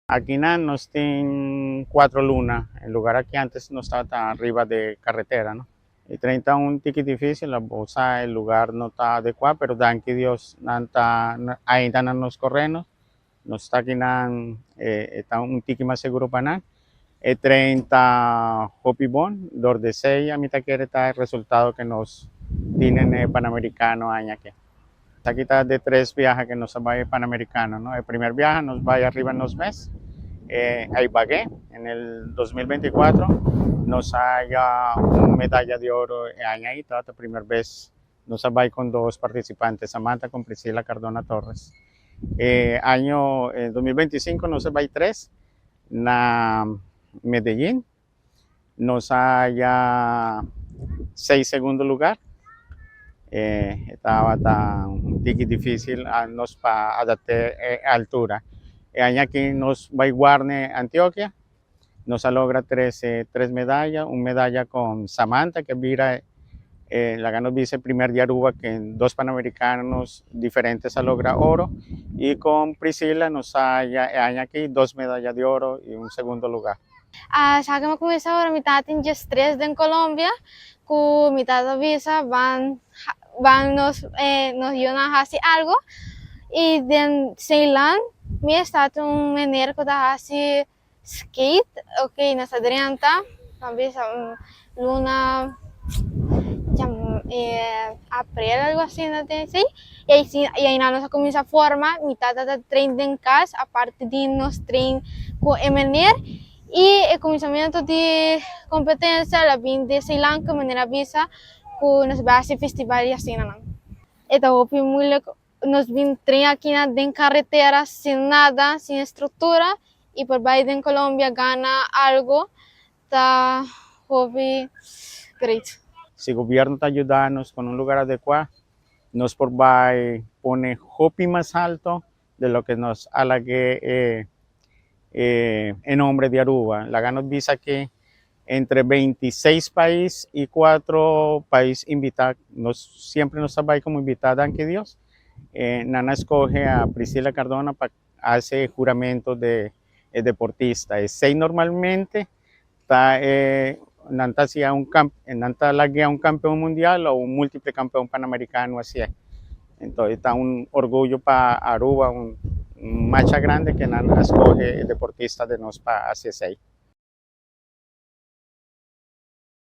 Akinan nos tin 4 luna, e lugar aki antes nos tabata ariba di caretera, no? E trein ta un tiki dificil, e lugar no ta adecua, pero danki Dios nan ta ainda nan nos coreno, nos ta akinan, ta un tiki mas seguro pa nan. E trein ta hopi bon, dor di esey ami ta kere ta e resultado cu nos tin den Panamericano aña aki. Aki ta di tres biaha cu nos a bay Panamericano, no? E prome biaha nos bay ariba nos mes, ey bagué, en el 2024, nos haya un medaya di oro aña ey, ta e prome bes nos a bay cu dos participante, Samantha cu Priscila Cardona Torres. Aña 2025 nos a bay tres na Medellín, nos haya seis segundo lugar. Tabata un tiki dificil nos pa adapta e altura. E aña aki nos bay Guarne, Antioquia, nos a logra tres medaya, un medaya cu Samantha cu a bira laga nos bisa prome di Aruba cu dos Panamericanos diferente a logra oro y cu Priscila nos haya aña aki dos medaya di oro y un segundo lugar. Ah, sabi mi cuminsa ora mi tabatin 13 na Colombia, cu mi tata bisa ban ban nos yuda haci algo y den Ceilán mi tabata un meneer cu ta haci skate, ok, nos a drenta, bisa luna april, algo asina, si, y ey si, y ey nos a cuminsa forma. Mi tata ta train den cas, aparte di nos train cu e meneer, y e cuminsamento di competencia el a bin di Sri Lanka, meneer a bisa cu nos bay haci festival y asina nan. E ta hopi moeilijk, nos bin train aki na den caretera sin nada, sin structura, y por bay den Colombia gana algo, ta hopi great. Si gobierno ta yuda nos cu un lugar adecua, nos por bay pone hopi mas halto di loke nos a laga e nomber di Aruba. Laga nos bisa cu entre 26 pais y 4 pais invita, nos semper nos bay como invita, danki Dios. Nan a scoge a Priscila Cardona pa haci huramento di deportista. Esey normalmente ta nan ta haci nan ta laga un campeon mundial of un multiple campeon panamericano asina. Anto, ta un orguyo pa Aruba, un marcha grandi cu nan a scoge deportista di nos pa haci esey.